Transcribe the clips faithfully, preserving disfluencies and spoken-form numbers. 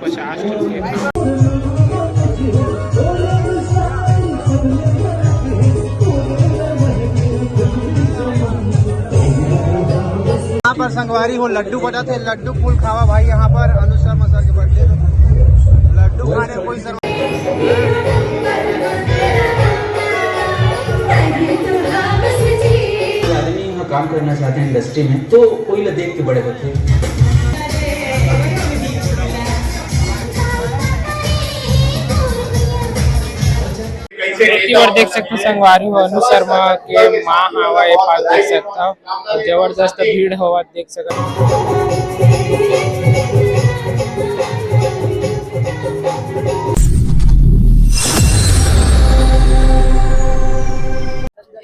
पचास रुपये। यहाँ पर संगवारी हो लड्डू बटत हे, लड्डू फुल खावा भाई। यहाँ पर अनुज शर्मा सर के बर्थडे, लड्डू खाने कोई शर्मा। आदमी यहाँ काम करना चाहते हैं इंडस्ट्री में, तो कोई ला देख के बड़े होते हैं। एक बार देख सकते हो संगवारी हो, अनु शर्मा के माँ हवा, ये पास देख सकता हो। और जबरदस्त भीड़ होवत देख सकत हो।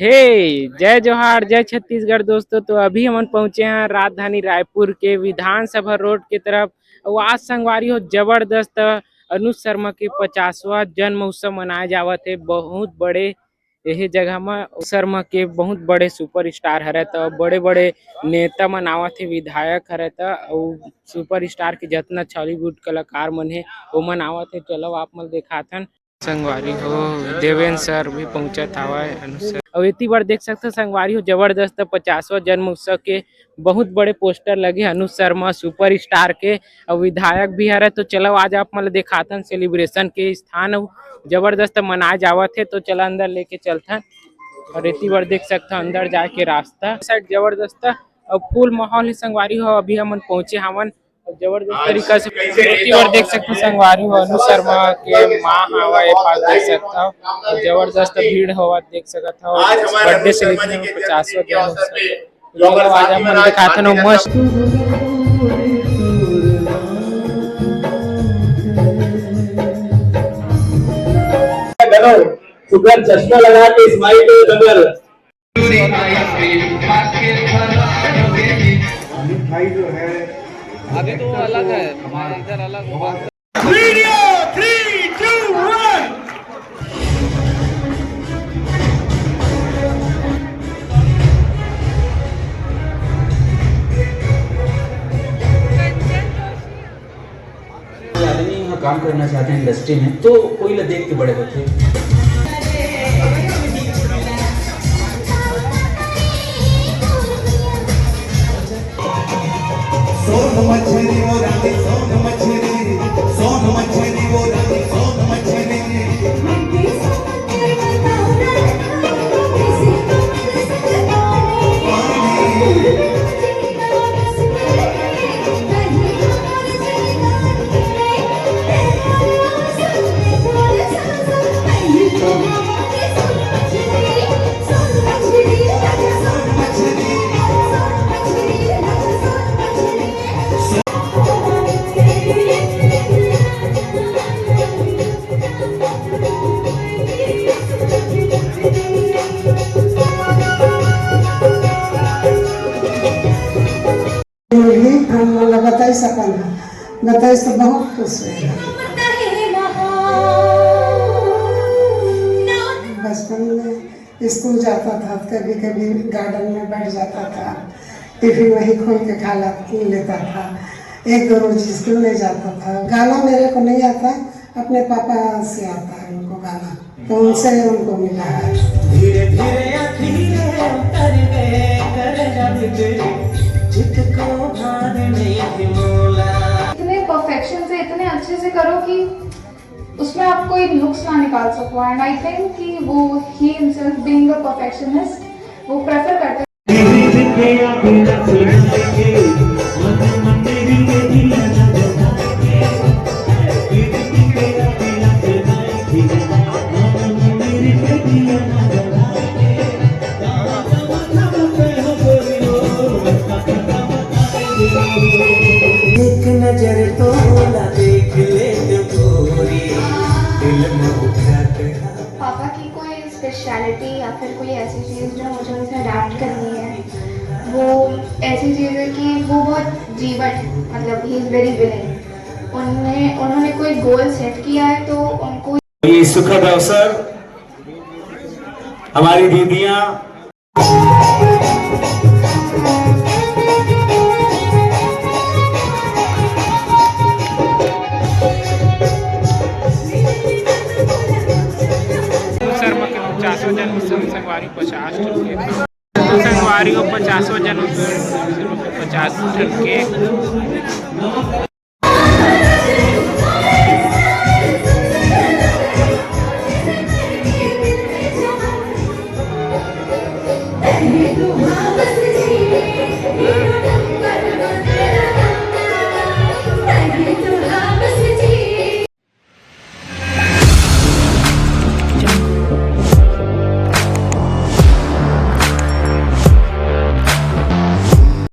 हे, जय जोहार, जय छत्तीसगढ़ दोस्तों। तो अभी हमन पहुंचे हैं राजधानी रायपुर के विधानसभा रोड के तरफ। अउ आज संगवारी हो, जबरदस्त अनुज शर्मा के पचासवाँ जन्म उत्सव मनाए जावत हे। बहुत बड़े एहे जगह म शर्मा के बहुत बड़े सुपरस्टार हरय, त बड़े-बड़े नेता मन आवत हे, विधायक हरय, त अउ सुपरस्टार के जतना छॉलीवुड कलाकार मन हे, ओमन आवत हे। चलो, आप मन देखाथन। संगवारी हो, देवेंद्र सर भी पहुंचत हवय, अनुज सर। अउ एती बर देख सकथव संगवारी हो, जबरदस्त पचासवाँ जन्म उत्सव के बहुत बड़े पोस्टर लगे अनुज शर्मा सुपरस्टार के, अउ विधायक भी हरय। तो चलो, आज आप मन ल देखाथन सेलिब्रेशन के स्थान, अउ जबरदस्त मनाए जावत हे। तो चला अंदर लेके चलथन, अउ एती बर देख सकथव अंदर जाए के रास्ता साइड जबरदस्त, अउ फुल माहौल हे संगवारी हो। अभी हमन पहुंचे हावन, अउ जबरदस्त तरीका से एती बर देख सकथव संगवारी हो, अनुज शर्मा के माँ हवा, ये पास देख सकथव, अउ जबरदस्त भीड़ होवत देख सकत हव। बर्थडे सेलिब्रेशन पचासवाँ जन्म उत्सव। तो चलो, आज आप मन ल देखाथन मस्त। डरो, शुक्र चश्मा लगा के स्माइल करो, डरो। अमित भाई जो है, अभी तो वो अलग है, इधर अलग बात। Video, three, two, one। आदमी यहाँ काम करना चाहते हैं इंडस्ट्री में, तो कोई ला देख के बड़े होते हैं। सोन मछरी वो रानी, सोन मछरी, सोन मछरी वो रानी, सोन मछरी। हम मन ला बताई सकन ह, बताई तो बहुत खुश हुए। बचपन में स्कूल जाता था, कभी कभी गार्डन में बैठ जाता था, टिफिन वहीं खोल के खा ला-, लेता था। एक दो रोज स्कूल नहीं जाता था। गाना मेरे को नहीं आता, अपने पापा से आता है उनको गाना, तो उनसे उनको मिला है। धीरे धीरे आँखी रे उतर गए कर जब चित को भान नहीं मोला। इतने परफेक्शन से इतने अच्छे से करो कि उसमें आप कोई नुक्स ना निकाल सको। And I think कि वो, he himself being a perfectionist, वो प्रेफर करते हैं। एक नजर तो ना देख ले जो गोरी, दिल में उठा के पापा की कोई स्पेशलिटी या फिर कोई ऐसी चीज़ जो मुझे उनसे अडैप्ट करनी है, वो ऐसी चीज़ है कि वो बहुत जीवट है, मतलब, he is very willing। उन्हें, उन्होंने कोई गोल सेट किया है तो उनको ये सुखद अवसर हमारी दीदियां। पचास ठन के। तो संगवारी हो, पचासवां जन्म, पचास ठन के